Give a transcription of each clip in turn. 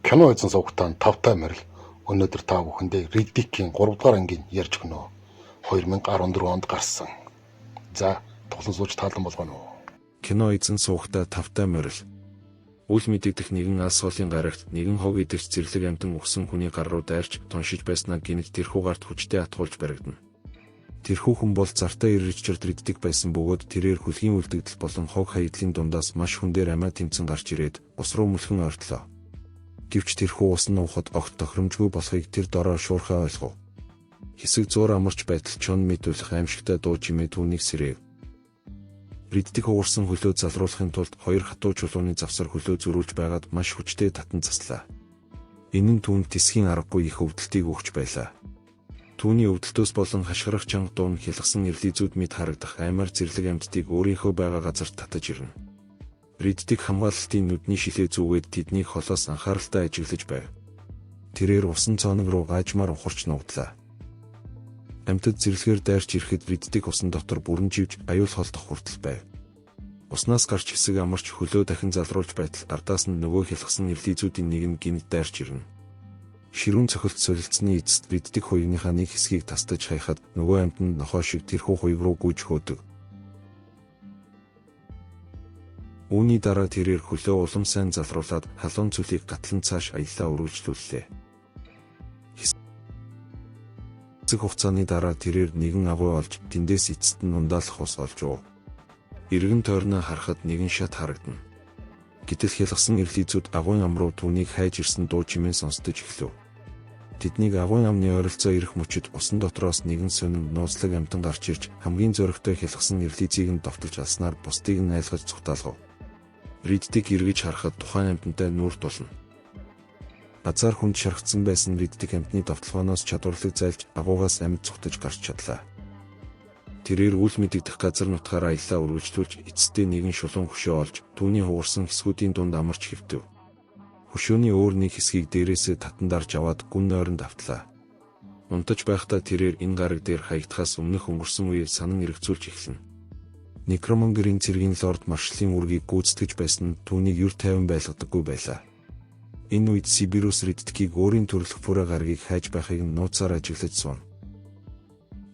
Кино эзэн сувагтаа тавтай морил өнөөдөр та бүхэндээ Риддикийн 3 дугаар ангийг ярьж өгнө. 2014 онд гарсан. За, тоглон сууж таалан болгоно уу. Кино эзэн сувагтаа тавтай морил. Үл мэдэгдэх нэгэн алс холын гарагт нэгэн хог идэгч зэрлэг амьтан үхсэн хүний гар руу дайрч туншиж байснаа гэнэт тэрхүү гарт хүчтэй атгуулж баригдана. Тэрхүү хүн бол зартаа Ричард Риддик байсан бөгөөд тэрээр хүлгийн үлдэгдэл болон хог хаягдлын дундаас маш хүн дээр амиа тэмцэн гарч ирээд ус руу мөлхөн ойртлоо. Гэвч тэрхүү ус нь уухад огт тохиромжгүй болохыг тэр дорой шуурхай ойлгов. Хэсэг зуур амарч байтал чон мэдүүлэх аимшигтай дуу чимээ түүнийг сэрээв. Риддик хугарсан хөлөө залруулахын тулд хоёр хатуу чулууны завсар хөлөө зөрүүлж байгаад маш хүчтэй татан заслаа. Энэ нь түүнд тэсхийн аргагүй их өвдөлтийг өгч байлаа. Түүний өвдөлтөөс болон хашгирах чанга дуу нь хялгасан эрлийзүүд мэд харагдах аймаар зэрлэг амьтдыг өөрийнхөө байгаа газарт татаж ирнэ. Риддик хамгаалалтын нүдний шилээ зүгээд тэднийг холоос анхааралтай ажиглаж байв. Тэрээр усан цооног руу гаажмаар ухарч нуугдлаа. Амьтад зэрлэгээр дайрч ирэхэд Риддик усан дотор бүрэн живж аюул холдох хүртэл байв. Уснаас гарч хэсэг амарч хөлөө дахин залруулж байтал ардаас нь нөгөө хялгасан эрлийзүүдийн нэг нь гэнэт дайрч ирнэ. Ширүүн цохилт солилцсны эцэст Риддик хуягныхаа нэг хэсгийг тастаж хаяхад нөгөө амьтан нь нохой шиг тэрхүү хуйг руу гүйж хөөдөг. Үүний дараа тэрээр хөлөө улам сайн залруулад халуун цөлийг гатлан цааш аяллаа үргэлжлүүллээ. Хэсэг хугацааны дараа тэрээр нэгэн агуй олж тэндээс эцэст нь ундаалах ус олж уув. Эргэн тойрноо харахад нэгэн шат харагдана. Гэтэл хялгасан эрлийзүүд агуйн ам руу түүнийг хайж ирсэн дуу чимээ сонсдож эхлэв. Тэднийг агуйн амны ойролцоо ирэх мөчид усан дотроос нэгэн сонин нууцлаг амьтан гарч ирж хамгийн зоригтой хялгасан эрлийзийг нь довтолж алснаар бусдыг нь айлгаж цухтаалгав. Риддик эргэж харахад тухайн амьтантай нүүр тулна. Газар хүнд шархацсан байсан Риддик амьтны довтолгооноос чадварлаг зайлж агуугаас амьд цухтаж гарч чадлаа. Тэрээр үл мэдэгдэх газар нутгаар аяллаа үргэлжлүүлж эцэстээ нэгэн шулуун хөшөө олж түүний хугарсан хэсгүүдийн дунд амарч хэвтэв. Хөшөөний өөр нэг хэсгийг дээрээсээ татан дарж аваад гүн нойронд автлаа. Унтаж байхдаа тэрээр энэ гараг дээр хаягдахаас өмнөх өнгөрсөн үеийг санан эргэцүүлж эхэлнэ. Некромонгерийн цэргийн лорд маршалын үүргийг гүйцэтгэж байсан нь түүнийг юр тайван байлгадаггүй байлаа. Энэ үед Сибирус Риддикийг өөрийн төрөлх Пүрэ гарагийг хайж байхыг нь нууцаар ажиглаж сууна.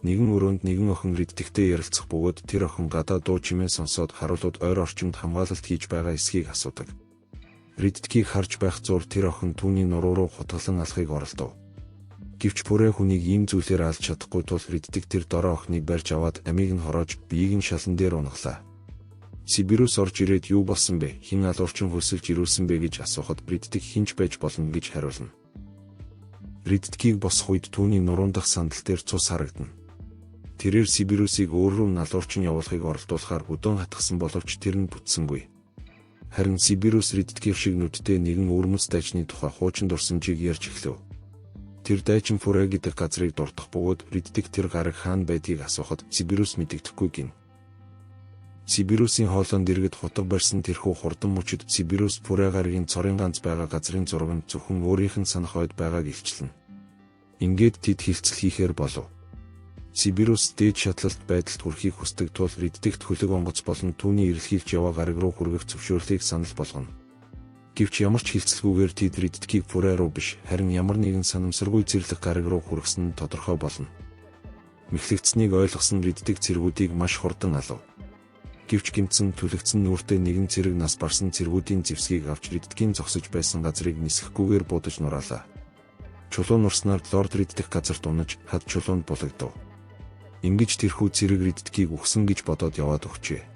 Нэгэн өрөөнд нэгэн охин Риддиктэй ярилцах бөгөөд тэр охин гадаа дуу чимээ сонсоод харуулууд ойр орчимд хамгаалалт хийж байгаа эсхийг асуудаг. Риддикийг харж байх зуур тэр охин түүний нуруу руу хутгалан алахыг оролдов. Гэвч Пүрэ хүнийг ийм зүйлээр алж чадахгүй тул Риддик тэр дорой охиныг барьж аваад амийг нь хороож биеийг нь шалан дээр унаглаа. Сибирус орж ирээд юу болсон бэ? Хэн алуурчин хөлсөлж ирүүлсэн бэ гэж асуухад Риддик хэн ч байж болно гэж хариулна. Риддикийг босох үед түүний нуруунд дах сандал дээр цус харагдана. Тэрээр Сибирусыг өөр рүү налуурчин явуулахыг оролдуулахаар өдөөн хатгасан боловч тэр нь бүтсэнгүй. Харин Сибирус Риддикийн шиг нүдтэй нэгэн өвөрмөц дайчны тухай хуучин дурсамжийг ярьж эхлэв. Тэр дайчин Фүрэ гэдэг газрыг дурдах бөгөөд Риддик тэр гараг хаана байдгийг асуухад Сибирус мэдэгдэхгүй гэнэ. Сибирусын хоолойнд иргэд хутга барьсан тэрхүү хурдан мөчид Сибирус Пүрэ гарагийн цорын ганц байгаа газрын зураг нь зөвхөн өөрийнх нь санах ойд байгааг илчлэнэ. Ингээд тэд хилцэл хийхээр болов. Сибирус дээд шатлалт байдалд хүрэхийг хүсдэг тул Риддикт хөлөг онгоц болон түүний эрэлхийлж яваа гараг руу хүргэх зөвшөөрлийг санал болгоно. Гэвч ямар ч хилцэлгүйгээр тэд Риддикийг Пүрэ руу биш харин ямар нэгэн санамсаргүй зэрлэг гараг руу хүргэсэн нь тодорхой болно. Мэхлэгдсэнийг ойлгосон Риддик цэргүүдийг маш хурдан алав. Гэвч гэмтсэн түлэгдсэн нүүртэй нэгэн цэрэг нас барсан цэргүүдийн зэвсгийг авч Риддикийн зогсож байсан газрыг нисэхгүйгээр будаж нураалаа. Чулуу нурснаар лорд Риддик газарт унаж хад чулуунд булагдав. Ингэж тэрхүү цэрэг Риддикийг үхсэн гэж бодоод яваад өгчээ.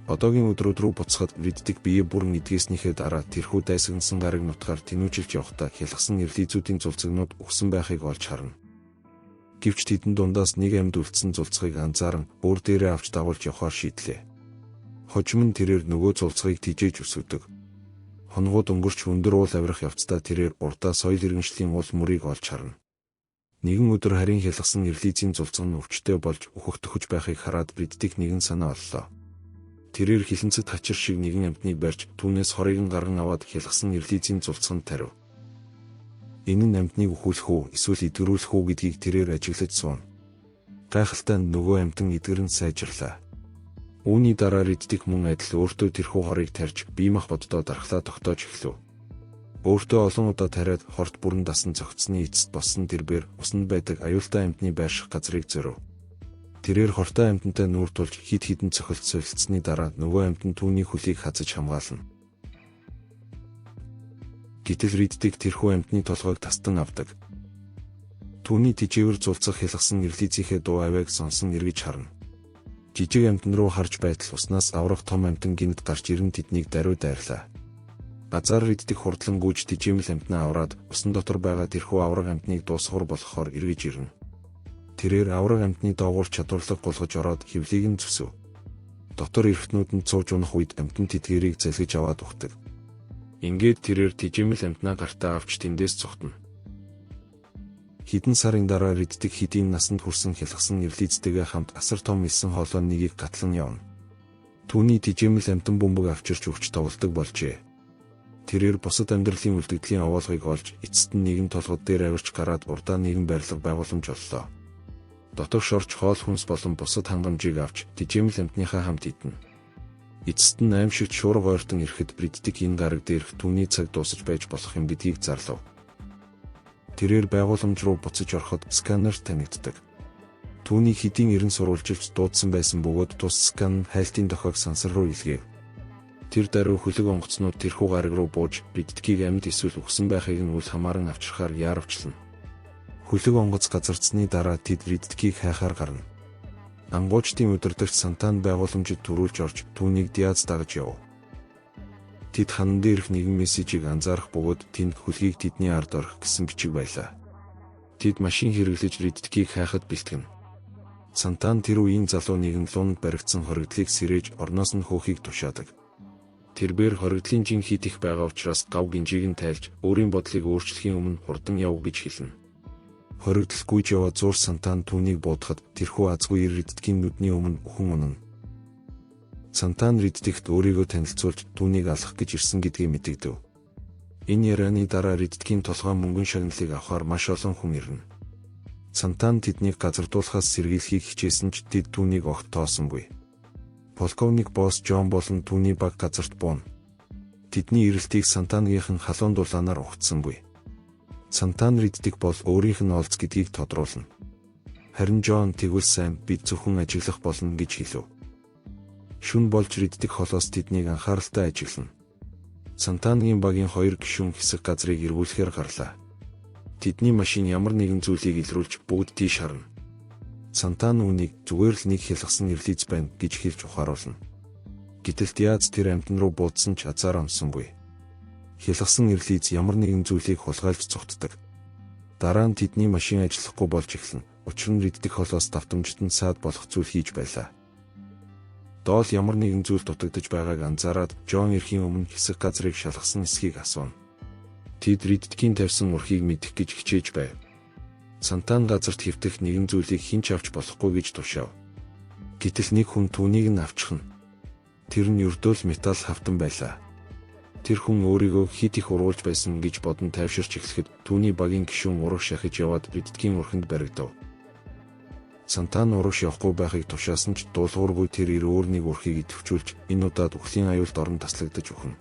Одоогийн өдрүүд рүү буцахад Риддик бие бүрэн эдгээснийхээ дараа тэрхүү дайсагнасан гараг нутгаар тэнүүжилж явахдаа хялгасан эрлийзүүдийн зулцагнууд үхсэн байхыг олж харна. Гэвч тэдэн дундаас нэг амьд үлдсэн зулцгийг анзааран өөр дээрээ авч дагуулж явахаар шийдлээ. Хожим нь тэрээр нөгөө зулцгийг тижээж өсгөдөг. Хоногуд өнгөрч өндөр уул авирах явцдаа тэрээр урдаа соёл иргэншлийн уул мөрийг олж харна. Нэгэн өдөр харин хялгасан эрлийзийн зулцга нь өвчтэй болж үхэх төхөж байхыг хараад Риддик нэгэн санаа оллоо. Тэрээр хилэнцэд хачир шиг нэгэн амьтныг барьж түүнээс хорыг нь гарган аваад хялгасан эрлийзийн зулцганд тарив. Энэ нь амьтныг үхүүлэх үү эсвэл эдгэрүүлэх үү гэдгийг тэрээр ажиглаж сууна. Гайхалтай нь нөгөө амьтан эдгэрэн сайжрлаа. Үүний дараа Риддик мөн адил өөртөө тэрхүү хорыг тарьж бие махбоддоо дархлаа тогтоож эхлэв. Өөртөө олон удаа тариад хорт бүрэн дасан цогцсны эцэст болсон тэрбээр усанд байдаг аюултай амьтны байрших газрыг зорив. Тэрээр хортой амьтантай нүүр тулж хэд хэдэн цохилт солилцсны дараа нөгөө амьтан түүний хөлийг хазаж хамгаална. Гэтэл Риддик тэрхүү амьтны толгойг тастан авдаг. Түүний тэжээвэр зулцах хялгасан эрлизийнхээ дуу авиаг сонсон эргэж харна. Жижиг амьтан руу харж байтал уснаас аврах том амьтан гинэт гарч ирэн тэднийг даруй дайрлаа. Газар Риддик хурдлан гүйж тэжээмэл амьтнаа авраад усан дотор байгаа тэрхүү авраг амьтныг дуусгавар болгохоор эргэж ирнэ. Тэрээр авраг амьтны доогуур чадварлаг гулгаж ороод хөвлийг нь зүсэв. Дотор эрхтнүүд нь цууж унах үед амьтан тэдгээрийг залгиж аваад ухдаг. Ингээд тэрээр тэжээмэл амьтнаа гартаа авч тэндээс цухтана. Хэдэн сарын дараа Риддик хэдийн насанд хүрсэн хялгасан эрлизтэйгээ хамт асар том элсэн хоолой нэгийг гатлан явна. Түүний тэжээмэл амьтан бөмбөг авчирч өгч тоглодог болжээ. Тэрээр бусад амьдралын үлдэгдлийн овоолгыг олж эцэст нь нэгэн толгод дээр авирч гараад урдаа нэгэн барилга байгууламж оллоо. Дотогш орж хоол хүнс болон бусад хангамжийг авч тэжээмэл амьтныхаа хамт идэнэ. Эцэст нь аимшигт шуурга ойртон ирэхэд Риддик энэ гараг дээрх түүний цаг дуусаж байж болох юм гэдгийг зарлав. Тэрээр байгууламж руу буцаж ороход сканер танигддаг. Түүний хэдийн эрен сурвалжилж дуудсан байсан бөгөөд тус скан хайлтын дохиог сансар руу илгээв. Тэр даруй хөлөг онгоцнууд тэрхүү гараг руу бууж Риддикийг амьд эсвэл үхсэн байхыг нь үл хамааран авчрахаар яаравчлана. Хөлөг онгоц газардсны дараа тэд Риддикийг хайхаар гарна. Ангуучдын удирдагч Сантан байгууламжид түрүүлж орж түүнийг Диаз дагаж яв. Тэд ханан дээрх нэгэн мессежийг анзаарах бөгөөд тэнд хөлгийг тэдний ард орох гэсэн бичиг байлаа. Тэд машин хэрэглэж Риддикийг хайхад бэлтгэнэ. Сантан тэр үеийн залуу нэгэн лунд баригдсан хоригдлыг сэрээж орноос нь хөөхийг тушаадаг. Тэрбээр хоригдлын жин хит их байгаа учраас гав гинжийг нь тайлж өөрийн бодлыг өөрчлөхийн өмнө хурдан яв гэж хэлнэ. Хоригдол гүйж яваа зуур Сантан түүнийг буудахад тэрхүү азгүй Риддикийн нүдний өмнө үхэн унана. Сантан Риддикт өөрийгөө танилцуулж түүнийг алах гэж ирсэн гэдгийг мэдэгдэв. Энэ ярианы дараа Риддикийн толгой мөнгөн шагналыг авахар маш олон хүн ирнэ. Сантан тэднийг газардуулахаас сэргийлэхийг хичээсэн ч тэд түүнийг огт тоосонгүй. Полковник Босс Джон болон түүний баг газарт бууна. Тэдний ирэлтийг Сантангийнхан халуун дулаанаар угтсангүй. Сантан Риддик бол өөрийнх нь олз гэдгийг тодруулна. Харин Джон тэгвэл сайн бид зөвхөн ажиглах болно гэж хэлв. Шүн болж Риддик холоос тэднийг анхааралтай ажиглана. Сантангийн багийн хоёр гишүүн хэсэг газрыг эргүүлэхээр гарлаа. Тэдний машин ямар нэгэн зүйлийг илрүүлж бүгд тийш харна. Сантан үүнийг зүгээр л нэг хялгасан эрлиз байна гэж хэлж ухааруулна. Гэтэл Диаз тэр амьтан руу буудсан ч азаар онсонгүй. Хялгасан эрлиз ямар нэгэн зүйлийг хулгайлж цухтдаг. Дараа нь тэдний машин ажиллахгүй болж эхэлнэ. Учир нь Риддик холоос давтамжид нь саад болох зүйл хийж байлаа. Доол ямар нэгэн зүйл дутагдаж байгааг анзаараад Джон ирэхийн өмнө хэсэг газрыг шалгасан эсхийг асууна. Тэд Риддикийн тавьсан урхийг мэдэх гэж хичээж байв. Сантан газарт хэвтэх нэгэн зүйлийг хэн ч авч болохгүй гэж тушаав. Гэтэл нэг хүн түүнийг нь авчихна. Тэр нь ердөө л металл хавтан байлаа. Тэр хүн өөрийгөө хит их уруулж байсан гэж бодон тайвширч эхлэхэд түүний багийн гишүүн урагш шахиж яваад Риддикийн урхинд баригдав. Сантан урагш явахгүй байхыг тушаасан ч дуулуургүй тэр ир өөр нэг урхийг идэвхжүүлж энэ удаад үхлийн аюулд орон таслагдаж үхнэ.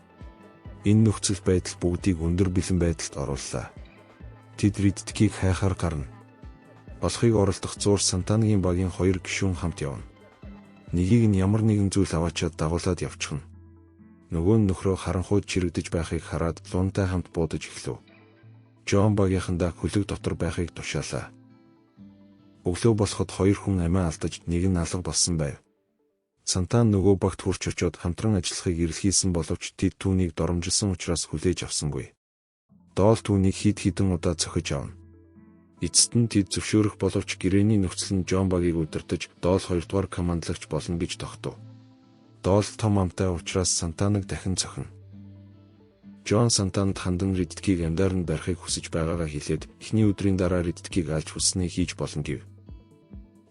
Энэ нөхцөл байдал бүгдийг өндөр бэлэн байдалд орууллаа. Тэд Риддикийг хайхаар гарна. Олохыг оролдох зуур Сантанагийн багийн хоёр гишүүн хамт явна. Нэгийг нь ямар нэгэн зүйл аваачаад дагуулад явчихна. Нөгөө нь нөхрөө харанхуйд чирэгдэж байхыг хараад лунтай хамт буудаж эхлэв. Джон багийнхандаа хөлөг дотор байхыг тушаалаа. Өглөө болоход хоёр хүн амиа алдаж нэг нь алга болсон байв. Сантан нөгөө багт хүрч очиод хамтран ажиллахыг эрэлхийлсэн боловч тэд түүнийг доромжилсан учраас хүлээж авсангүй. Доол түүнийг хэд хэдэн удаа цохиж авна. Эцэст нь тэд зөвшөөрөх боловч гэрээний нөхцөл нь Джон багийг удирдах Доол хоёрдугаар командлагч болно гэж тогтов. Доол том амтай учраас Сантанаг дахин цохино. Джон Сантанд хандан Риддикийг амьдаар нь барихыг хүсэж байгаагаа хэлээд эхний өдрийн дараа Риддикийг алж хүссэнээ хийж болно гэв.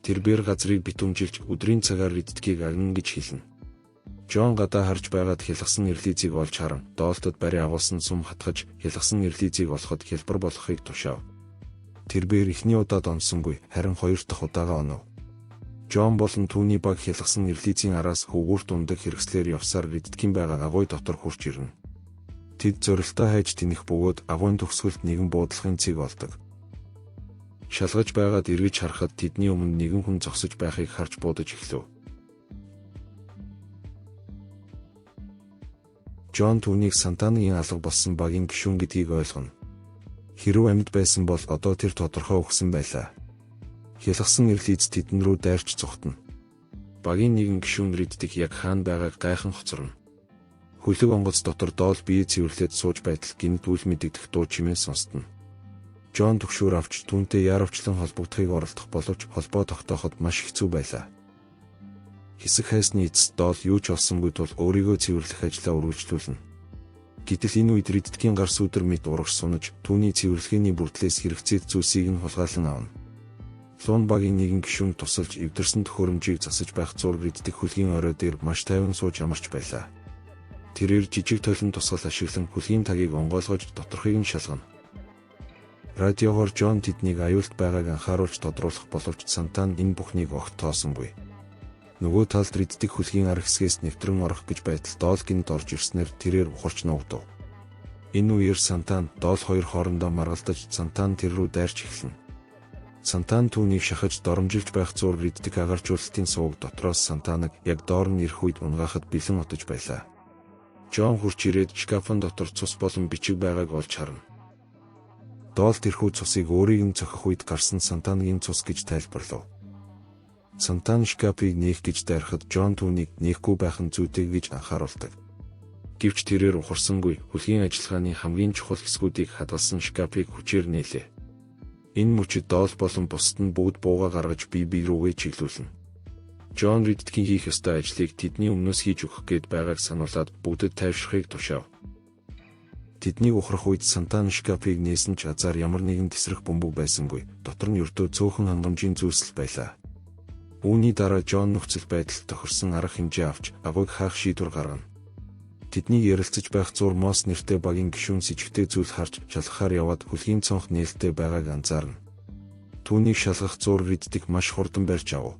Тэрбээр газрыг битүүмжилж өдрийн цагаар Риддикийг агна гэж хэлнэ. Джон гадаа харж байгаад хялгасан эрлизийг олж харан Доолтод барь агуулсан сум хатгаж хялгасан эрлизийг олоход хялбар болохыг тушаав. Тэрбээр эхний удаад онсонгүй харин хоёр дахь удаага онов. Джон болон түүний баг хялгасан эрлизийн араас хөвгүүрт ундаг хэрэгслээр явсаар Риддикийн байгаа агуй дотор хүрч ирнэ. Тэд зорилтоо хайж тэнэх бөгөөд агуйн төгсгөлд нэгэн буудлахын цэг олдог. Шалгаж байгаад эргэж харахад тэдний өмнө нэгэн хүн зогсож байхыг харж буудаж эхлэв. Джон түүнийг Сантанагийн алга болсон багийн гишүүн гэдгийг ойлгоно. Хэрв амьд байсан бол одоо тэр тодорхой өгсөн байлаа. Хялгасан эрлиз тэдэн рүү дайрч зугтана. Багийн нэгэн гишүүн Риддик яг хаана байгааг гайхан хоцорно. Хөлөг онгоц дотор доол бие цэвэрлээд сууж байтал гинэт үл мэдэгдэх дуу чимээ сонстно. Джон түгшүүр авч түүнтэй яаравчлан холбогдохыг оролдох боловч холбоо тогтооход маш хэцүү байлаа. Хэсэг хайсны эцэст доол юу ч олсонгүй тул өөрийгөө цэвэрлэх ажлаа үргэлжлүүлнэ. Гэтэл энэ үед Риддикийн гар сүүдэр мэт урагш сунаж түүний цэвэрлэгээний бүрдлээс хэрэгцээ зүйлсийг нь хулгайлан авна. Лун багийн нэгэн гишүүн тусалж эвдэрсэн төхөөрөмжийг засаж байх зур Риддик хөлгийн орой дээр маш тайван сууж амарч байлаа. Тэрээр жижиг толин тусгал ашиглан хөлгийн тагийг онгойлгож доторхыг нь шалгана. Радиогоор Джон тэднийг аюулт байгааг анхааруулж тодруулах боловч Сантан энэ бүхнийг огт тоосонгүй. Нөгөө талд Риддик хөлгийн ар хэсгээс нэвтрэн орох гэж байтал доол гинэт орж ирснээр тэрээр ухарч нуугдав. Энэ үеэр Сантан доол хоёр хоорондоо маргалдаж Сантан тэр рүү дайрч эхэлнэ. Сантан түүнийг шахаж доромжилж байх зур Риддик агаржуулалтын суваг дотроос Сантанаг яг доор нь ирэх үед унгаахад бэлэн отож байлаа. Джон хурч ирээд шкафын дотор цус болон бичиг байгааг олж харна. Доол тэрхүү цусыг өөрийг нь цохих үед гарсан Сантанагийн цус гэж тайлбарлав. Сантан шкафыг нээх гэж дайрахад Джон түүнийг нээхгүй байх нь зүйтэй гэж анхааруулдаг. Гэвч тэрээр ухарсангүй хөлгийн ажиллагааны хамгийн чухал хэсгүүдийг хадгалсан шкафыг хүчээр нээлээ. Энэ мөчид доол болон бусад нь бүгд бууга гаргаж бие бие рүүгээ чиглүүлнэ. Джон Риддикийн хийх ёстой ажлыг тэдний өмнөөс хийж өгөх гээд байгааг сануулад бүгдэд тайвшрахыг тушаав. Тэднийг ухрах үед Сантан шкафыг нээсэн ч азар ямар нэгэн тесрэх бөмбөг байсангүй. Дотор нь ердөө цөөхөн хангамжийн зүйлс л байлаа. Үүний дараа Джон нөхцөл байдалд тохирсон арга хэмжээ авч агуйг хаах шийдвэр гаргана. Тэднийг ярилцаж байх зур Мос нэртэй багийн гишүүн сэжигтэй зүйл харж шалгахаар яваад хөлгийн цонх нээлттэй байгааг анзаарна. Түүнийг шалгах зур Риддик маш хурдан барьж авав.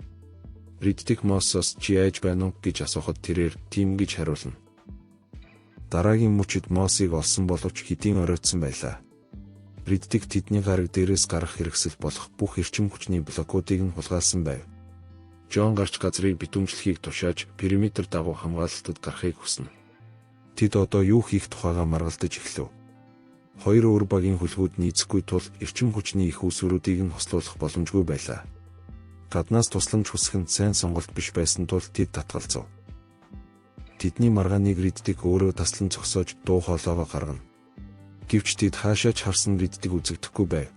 Риддик Мосоос чи яаж байна уу гэж асуухад тэрээр тийм гэж хариулна. Дараагийн мөчид Мосыг олсон боловч хэдийн оройтсон байлаа. Риддик тэдний гараг дээрээс гарах хэрэгсэл болох бүх эрчим хүчний блокуудыг нь хулгайлсан байв. Джон гарч газрыг битүүмжлэхийг тушааж периметр дагуу хамгаалалтад гарахыг хүснэ. Тэд одоо юу хийх тухайгаа маргалдаж эхлэв. Хоёр өөр багийн хүлгүүд нийцэхгүй тул эрчим хүчний их үүсвэрүүдийг нь хослуулах боломжгүй байлаа. Гаднаас тусламж хүсэх нь сайн сонголт биш байсан тул тэд татгалзав. Тэдний маргааныг Риддик өөрөө таслан зогсоож дуу хоолойгоо гаргана. Гэвч тэд хаашаа ч харсан Риддик үзэгдэхгүй байв.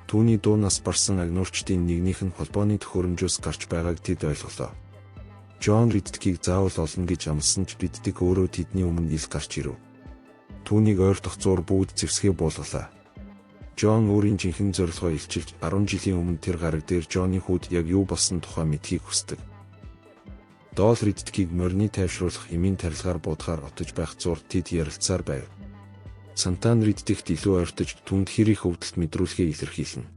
Түүний дуунаас барсан агнуурчдын нэгнийх нь холбооны төхөөрөмжөөс гарч байгааг тэд ойлголоо. Джон Риддикийг заавал олно гэж амласан ч Риддик өөрөө тэдний өмнө ил гарч ирэв. Түүнийг ойртох зур бүгд зэвсгээ буулгалаа. Джон өөрийн жинхэнэ зорилгоо илчилж 10 жилийн өмнө тэр гараг дээр Джонны хүүд яг юу болсон тухай мэдхийг хүсдэг. Доол Риддикийг морины тайвшруулах эмийн тарилгаар буудахаар отож байх зур тэд ярилцсаар байв. Сантан Риддикт илүү ойртож түнд хэр их өвдөлт мэдрүүлэхээ илэрхийлнэ.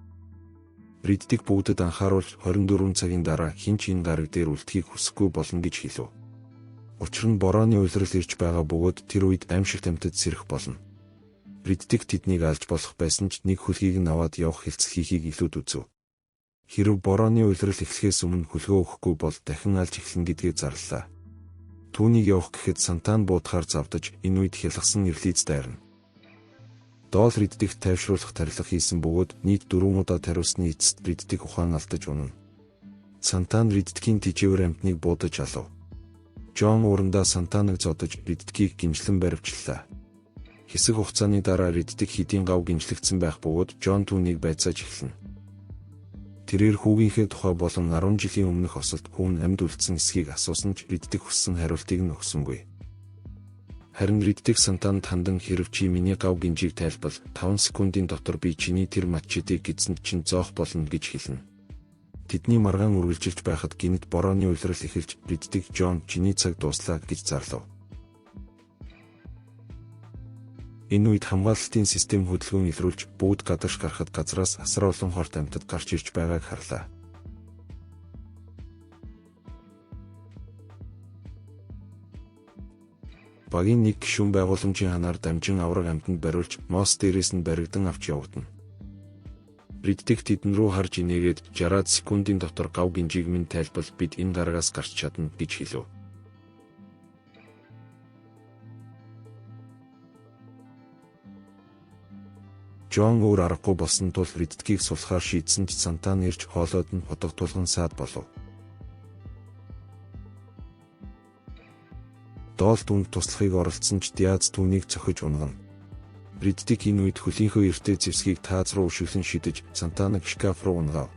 Риддик бүгдэд анхааруулж 24 цагийн дараа хэн ч энэ гараг дээр үлдэхийг хүсэхгүй болно гэж хэлв. Учир нь борооны улирал ирж байгаа бөгөөд тэр үед аймшигт амьтад сэрэх болно. Риддик тэднийг алж болох байсан ч нэг хөлгийг нь аваад явах хэлцэл хийхийг илүүд үзэв. Хэрв борооны улирал эхлэхээс өмнө хөлгөө өгөхгүй бол дахин алж эхэлнэ гэдгээ зарлалаа. Түүнийг явах гэхэд Сантан буудахаар завдаж энэ үед хялгасан эрлиз дайрна. Доол Риддикт тайвшруулах тарилга хийсэн бөгөөд нийт 4 удаа тариулсны эцэст Риддик ухаан алдаж унана. Сантан Риддикийн тэжээвэр амьтныг буудаж алав. Джон уурандаа Сантаныг зодож Риддикийг гимжлэн баривчлалаа. Хэсэг хугацааны дараа Риддик хэдийн гав гимжлэгдсэн байх бөгөөд Джон түүнийг байцааж эхэлнэ. Тэрээр хүүгийнхээ тухай болон 10 жилийн өмнөх осолд хүүн амьд үлдсэн эсхийг асуусан ч Риддик хүссэн хариултыг нь өгсөнгүй. Харин Риддик Сантанд хандан хэрв чи миний гав гинжийг тайлбал 5 секундын дотор би чиний тэр матчидыг гэдсэнд чинь зоох болно гэж хэлнэ. Тэдний маргаан үргэлжилж байхад гинэт борооны улирал эхэлж Риддик Джон чиний цаг дууслаа гэж зарлав. Энэ үед хамгаалалтын систем хөдөлгөөн илрүүлж бүгд гадагш гарахад газраас асар олон хорт амьтад гарч ирж байгааг харлаа. Багийн нэг гишүүн байгууламжийн ханаар дамжин авраг амьтанд бариулж мост дээрээс нь баригдан авч явагдана. Риддик тэдэн рүү харж инээгээд 60 секундын дотор гав гинжийг минь тайлбал бид энэ гарагаас гарч чадна гэж хэлв. Джон өөр аргагүй болсон тул Риддикийг сулхаар шийдсэн ч Сантана ирж хоолойд нь хутга тулган саад болов. Доол түүнд туслахыг оролдсон ч Диаз түүнийг цохиж унгана. Риддик энэ үед хөлийнхөө эртээ зэвсгийг тааз руу өшиглөн шидэж Сантанаг шкаф руу унгаав.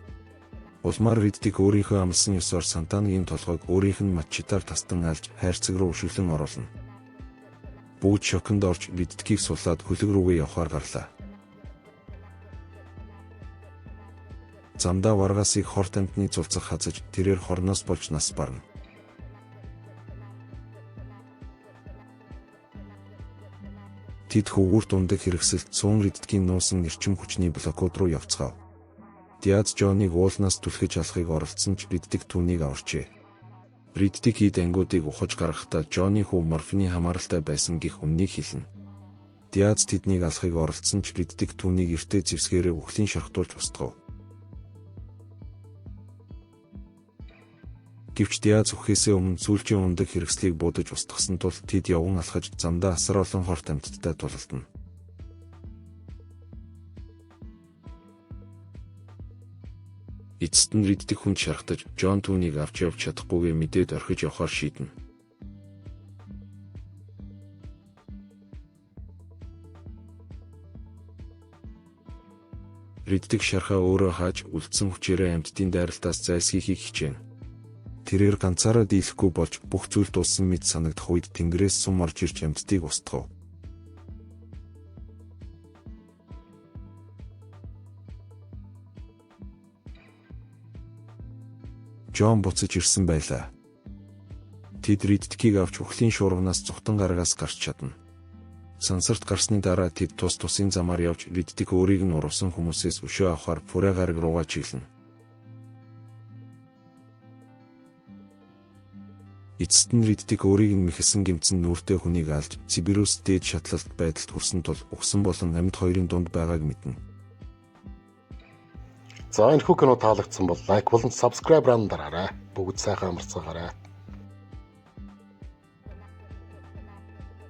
Улмаар Риддик өөрийнхөө амласан ёсоор Сантанагийн толгойг өөрийнх нь матчитаар тастан алж хайрцаг руу өшиглөн оруулна. Бүгд шоконд орж Риддикийг суллаад хөлөг рүүгээ явхаар гарлаа. Замдаа Варгасыг хорт амьтны зулцах хазаж тэрээр хорноос болж нас барна. Тэд хөвгүүрт ундаг хэрэгсэлд цөөн Риддикийн нуусан эрчим хүчний блокууд руу явцгаав. Диаз Джоныг уулнаас түлхэж алахыг оролдсон ч Риддик түүнийг аварчээ. Риддик эд ангиудыг ухаж гаргахдаа Джонны хүү морфины хамааралтай байсан гэх үнэнийг хэлнэ. Диаз тэднийг алахыг оролдсон ч Риддик түүнийг эртээ зэвсгээрээ үхлийн шорхтуулж устгав. Гэвч Диаз үхэхээсээ өмнө сүүлчийн ундаг хэрэгслийг буудаж устгасан тул тэд явган алхаж замдаа асар олон хорт амьтадтай тулалдана. Эцэст нь Риддик хүнд шархтаж Джон түүнийг авч явж чадахгүйгээ мэдээд орхиж явахаар шийднэ. Риддик шархаа өөрөө хааж үлдсэн хүчээрээ амьтдын дайралтаас зайлсхийхийг хичээнэ. Тэрээр ганцаараа дийлэхгүй болж бүх зүйл дууссан мэт санагдах үед тэнгэрээс сум орж ирж амьтдыг устгав. Джон буцаж ирсэн байлаа. Тэд Риддикийг авч үхлийн шуурганаас зүхтан гарагаас гарч чадна. Сансарт гарсны дараа тэд тус тусын замаар явж Риддик өөрийг нь урвсан хүмүүсээс өшөө авахар Фурэ гараг руугаа чиглэнэ. Эцэст нь Риддик өөрийг нь мэхэлсэн гэмтсэн нүүртэй хүнийг алж Сибирус дээд шатлалт байдалд хүрсэн тул үхсэн болон амьд хоёрын дунд байгааг мэднэ. За энэ хүү кино таалагдсан бол лайк болон subscribe дараарай. Бүгд сайхан амарцгаарай.